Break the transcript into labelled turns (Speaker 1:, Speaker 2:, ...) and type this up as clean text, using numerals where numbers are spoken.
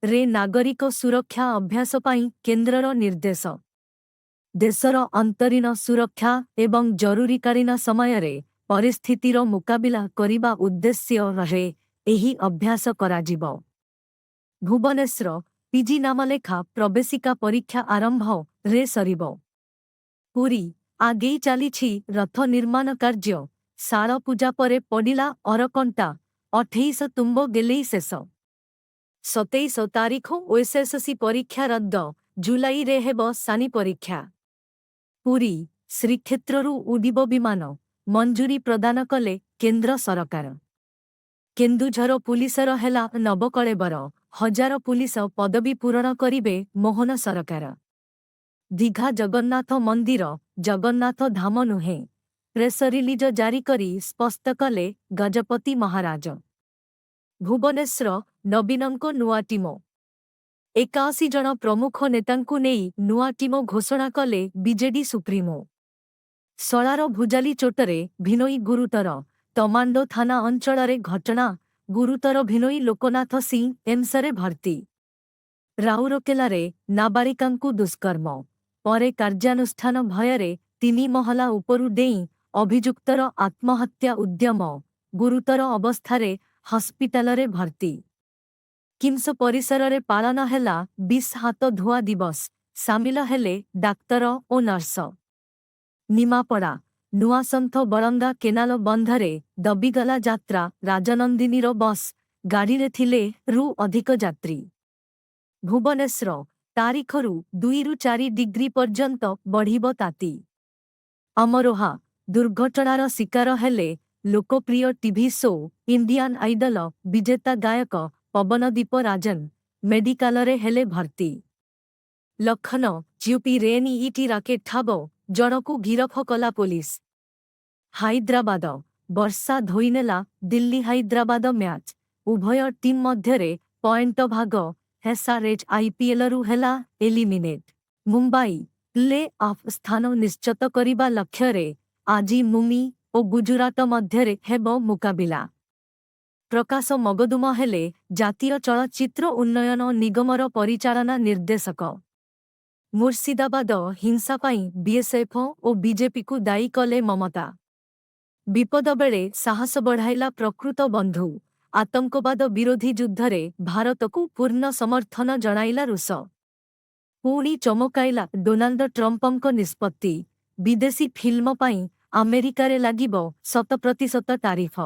Speaker 1: ରେ ନାଗରିକ ସୁରକ୍ଷା ଅଭ୍ୟାସ ପାଇଁ କେନ୍ଦ୍ରର ନିର୍ଦ୍ଦେଶ। ଦେଶର ଅନ୍ତରୀଣ ସୁରକ୍ଷା ଏବଂ ଜରୁରୀକାଳୀନ ସମୟରେ ପରିସ୍ଥିତିର ମୁକାବିଲା କରିବା ଉଦ୍ଦେଶ୍ୟରେ ଏହି ଅଭ୍ୟାସ କରାଯିବ। ଭୁବନେଶ୍ୱର, ପିଜି ନାମଲେଖା ପ୍ରବେଶିକା ପରୀକ୍ଷା ଆରମ୍ଭ ରେ ସରିବ। ପୁରୀ, ଆଗେଇ ଚାଲିଛି ରଥ ନିର୍ମାଣ କାର୍ଯ୍ୟ। ଶାଳ ପୂଜା ପରେ ପଡ଼ିଲା ଅରକଣ୍ଟା, 28 ତୁମ୍ବ ଗେଲେଇ ଶେଷ। 27 ତାରିଖ ଓଏସ୍ଏସ୍ସି ପରୀକ୍ଷା ରଦ୍ଦ, ଜୁଲାଇରେ ହେବ ସାନି ପରୀକ୍ଷା। ପୁରୀ, ଶ୍ରୀକ୍ଷେତ୍ରରୁ ଉଡ଼ିବ ବିମାନ, ମଞ୍ଜୁରୀ ପ୍ରଦାନ କଲେ କେନ୍ଦ୍ର ସରକାର। କେନ୍ଦୁଝର ପୁଲିସର ହେଲା ନବକଳେବର, ହଜାର ପୁଲିସ ପଦବୀ ପୂରଣ କରିବେ ମୋହନ ସରକାର। ଦୀଘା ଜଗନ୍ନାଥ ମନ୍ଦିର ଜଗନ୍ନାଥ ଧାମ ନୁହେଁ, ପ୍ରେସ ରିଲିଜ ଜାରି କରି ସ୍ପଷ୍ଟ କଲେ ଗଜପତି ମହାରାଜ। ଭୁବନେଶ୍ୱର, ନବୀନଙ୍କ ନୂଆ ଟିମ। 81 ଜଣ ପ୍ରମୁଖ ନେତାଙ୍କୁ ନେଇ ନୂଆ ଟିମ ଘୋଷଣା କଲେ ବିଜେଡି ସୁପ୍ରିମୋ। ଶଳାର ଭୁଜାଲି ଚୋଟରେ ଭିଣୋଇ ଗୁରୁତର, ତମାଣ୍ଡୋ ଥାନା ଅଞ୍ଚଳରେ ଘଟଣା। ଗୁରୁତର ଭିଣୋଇ ଲୋକନାଥ ସିଂ ଏମ୍ସରେ ଭର୍ତ୍ତି। ରାଉରକେଲାରେ ନାବାଳିକାଙ୍କୁ ଦୁଷ୍କର୍ମ ପରେ କାର୍ଯ୍ୟାନୁଷ୍ଠାନ ଭୟରେ ତିନି ମହଲା ଉପରୁ ଡେଇଁ ଅଭିଯୁକ୍ତର ଆତ୍ମହତ୍ୟା ଉଦ୍ୟମ, ଗୁରୁତର ଅବସ୍ଥାରେ ହସ୍ପିଟାଲରେ ଭର୍ତ୍ତି। କିମ୍ସ ପରିସରରେ ପାଳନ ହେଲା ବିଶ୍ୱ ହାତ ଧୁଆ ଦିବସ, ସାମିଲ ହେଲେ ଡାକ୍ତର ଓ ନର୍ସ। ନିମାପଡ଼ା, ନୂଆସନ୍ଥ ବଳଙ୍ଗା କେନାଲ ବନ୍ଧରେ ଦବିଗଲା ଯାତ୍ରା ରାଜନନ୍ଦିନୀର ବସ୍, ଗାଡ଼ିରେ ଥିଲେ ରୁ ଅଧିକ ଯାତ୍ରୀ। ଭୁବନେଶ୍ୱର, ତାରିଖରୁ 2ରୁ 4 ଡିଗ୍ରୀ ପର୍ଯ୍ୟନ୍ତ ବଢ଼ିବ ତାତି। ଅମରୋହା, ଦୁର୍ଘଟଣାର ଶିକାର ହେଲେ ଲୋକପ୍ରିୟ ଟିଭି ଶୋ ଇଣ୍ଡିଆନ୍ ଆଇଡଲ ବିଜେତା ଗାୟକ ପବନଦୀପ ରାଜନ, ମେଡିକାଲରେ ହେଲେ ଭର୍ତ୍ତି। ଲକ୍ଷ୍ନୌ, ୟୁପିରେ ଏନ୍ଇଇଟି ରାକେଟ ଠାବ, ଜଣକୁ ଗିରଫ କଲା ପୋଲିସ। ହାଇଦ୍ରାବାଦ, ବର୍ଷା ଧୋଇନେଲା ଦିଲ୍ଲୀ ହାଇଦ୍ରାବାଦ ମ୍ୟାଚ୍, ଉଭୟ ଟିମ୍ ମଧ୍ୟରେ ପଏଣ୍ଟ ଭାଗ, ଏସ୍ଆର୍ଏଚ୍ ଆଇପିଏଲରୁ ହେଲା ଏଲିମିନେଟ୍। ମୁମ୍ବାଇ, ପ୍ଲେ ଅଫ୍ ସ୍ଥାନ ନିଶ୍ଚିତ କରିବା ଲକ୍ଷ୍ୟରେ ଆଜି ମୁମ୍ବାଇ ଓ ଗୁଜୁରାଟ ମଧ୍ୟରେ ହେବ ମୁକାବିଲା। ପ୍ରକାଶ ମଗଦୁମ ହେଲେ ଜାତୀୟ ଚଳଚ୍ଚିତ୍ର ଉନ୍ନୟନ ନିଗମର ପରିଚାଳନା ନିର୍ଦ୍ଦେଶକ। ମୁର୍ଶିଦାବାଦ ହିଂସା ପାଇଁ ବିଏସ୍ଏଫ୍ ଓ ବିଜେପିକୁ ଦାୟୀ କଲେ ମମତା। ବିପଦ ବେଳେ ସାହସ ବଢ଼ାଇଲା ପ୍ରକୃତ ବନ୍ଧୁ, ଆତଙ୍କବାଦ ବିରୋଧୀ ଯୁଦ୍ଧରେ ଭାରତକୁ ପୂର୍ଣ୍ଣ ସମର୍ଥନ ଜଣାଇଲା ରୁଷ। ପୁଣି ଚମକାଇଲା ଡୋନାଲ୍ଡ ଟ୍ରମ୍ପଙ୍କ ନିଷ୍ପତ୍ତି, ବିଦେଶୀ ଫିଲ୍ମ ପାଇଁ ଆମେରିକାରେ ଲାଗିବ ଶତପ୍ରତିଶତ ଟାରିଫ।